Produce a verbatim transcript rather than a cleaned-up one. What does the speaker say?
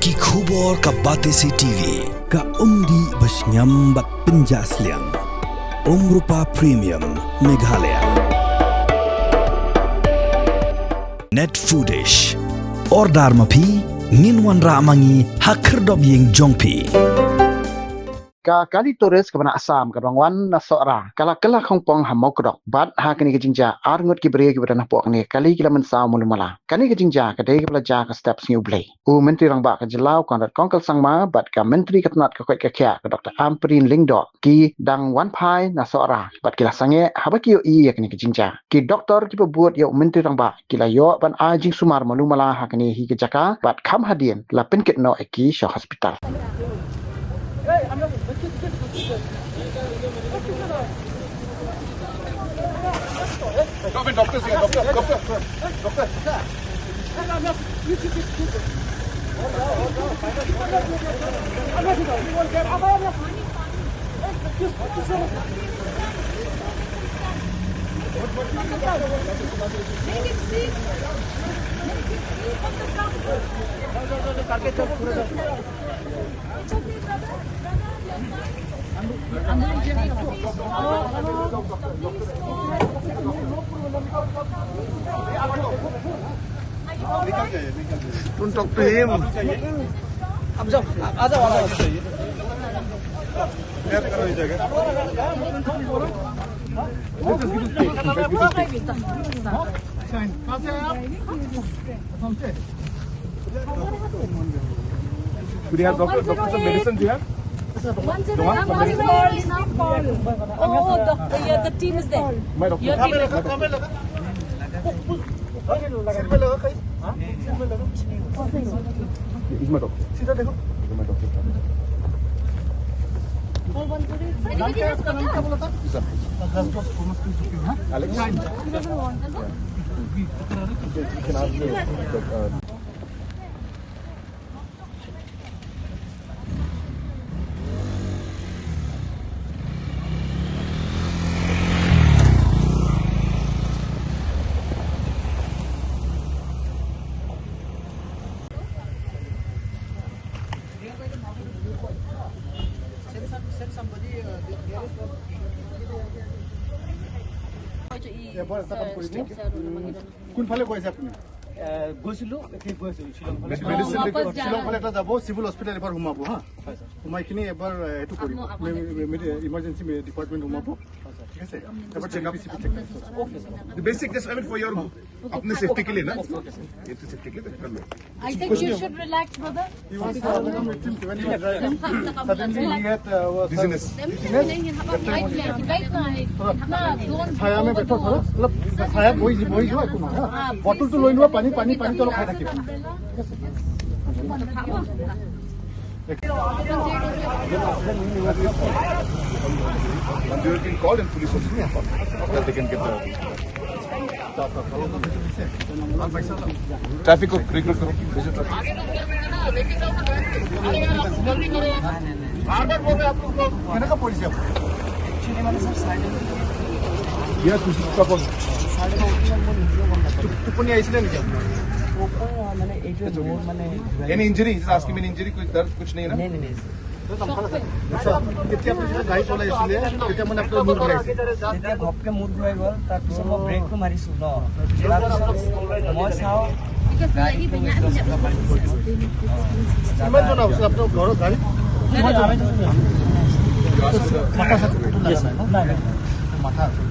Ki khubor ka Batesi T V. Ka umdih ba shngiam bad pynjah sliang. Umrupa Premium Meghalaya. Net Foodish. Order ma phi, ngin wanrah ma ngi ha khyrdop ïing jong phi. Ka Kali Tourist kaba na Assam kaba dang wan na Sohra ka la kylla khongpong ha Mawkdok bad ha kane ka jingjia ar ngut ki briew kiba don hapoh kane ka kali ki la mynsaw malu mala. Kane ka jingjia ka dei kaba la jia ka step Sngi U Blei. U Myntri Rangbah ka jylla u Conrad Kongkal Sangma bad ka Myntri ka tnat ka koit ka khiah ka Doktor Ampareen Lyngdoh ki dang wan phai na Sohra bad ki la sangeh haba ki ïohi ïa kane ka jingjia. Ki doktor kiba bud ïa u Myntri Rangbah ki la ïoh ban ai jingsumar malu mala ha kane hi ka jaka bad kham hadien la pynkit noh ïa ki sha hospital. Don't talk to him. आप जाओ, आ जाओ, आ जाओ। कहाँ से आए आप? असम से। Do you have doctor, doctor, some medicine do you have? One second, one second. Oh, the, the, yeah, the team is there. My doctor. Your team is there. सिर में लगा कहीं? हाँ? सिर में लगा? He's my doctor. सीधा देखो। He's my doctor. नाम क्या है? आपका नाम क्या बोला था? सर। दस दस बोनस कर चुके हैं, हाँ? एलेक्स। You can ask me, uh, কোনফালে গৈ আছে আপুনি? আহ, গৈছিলো, এতিয়া গৈ আছো শ্বিলং ফালে। মেডিচিন ৱাপছ শ্বিলং ফালে এটা যাব, চিভিল হস্পিটেল এবাৰ সোমাব, হা? হয়, ছাৰ। সোমাই কিনি এবাৰ, আহ, এইটো কৰিব। মে-, মে-, মে-, ইমাৰ্জেঞ্চি মে-, ডিপাৰ্টমেণ্ট সোমাব। হয়, ছাৰ। ঠিক আছে? এবাৰ চেকআপ। অ'কে, ছাৰ। The basic just, I mean, for your, अपने सेफ्टी के लिए ना? অ'কে, ছাৰ। এইটো ছেফটি কে। I think you should relax, brother. He was having a victim when he was driving. Suddenly he had, uh, was, uh, dizziness. Right now, right now, don't छाया में बैठो थोड़ा, मतलब छाया वही, वही जो है तुम्हारा। हाँ, बॉटल तो लो, पानी, पानी, पानी, चलो खाए रखिए। You have been called and police officer, that they can get the ट्रैफिक को रिक्रूट करो, भेजो ट्रैफिक। বারবার বলবে আপনি। কেনেকা পৰিছে আপোনাৰ? একচুৱেলি মানে ছাৰ, চাইডে ইয়া, তুমি কোন? চাইডে উঠিলে মই নিজেও গম নাপাওঁ। টোপনি আহিছিলে নেকি আপোনাৰ? টোপনি নহয়, মানে এইটো মোৰ মানে एनी इंजरी? जैसे आज की मैंने इंजरी, कोई दर्द कुछ नहीं है ना? নাই, নাই, নাই। আচ্ছা, কেতিয়া আপুনি যেতিয়া গাড়ী চলাই আছিলে, তেতিয়া মানে আপোনাৰ মূৰ ঘূৰাইছে? তেতিয়া ঘপকে মূৰ ঘূৰাই গ'ল, তাৰপিছত মই ব্ৰেকটো মাৰিছো ন, তাৰপিছত মই চাওঁ গাড়ীটো একদম কিমান জন আছিল আপোনাৰ ঘৰৰ গাড়ীত? কিমান জন? মাথা চাথা একো লাগা নাই ন? নাই, নাই। মাথা আছে।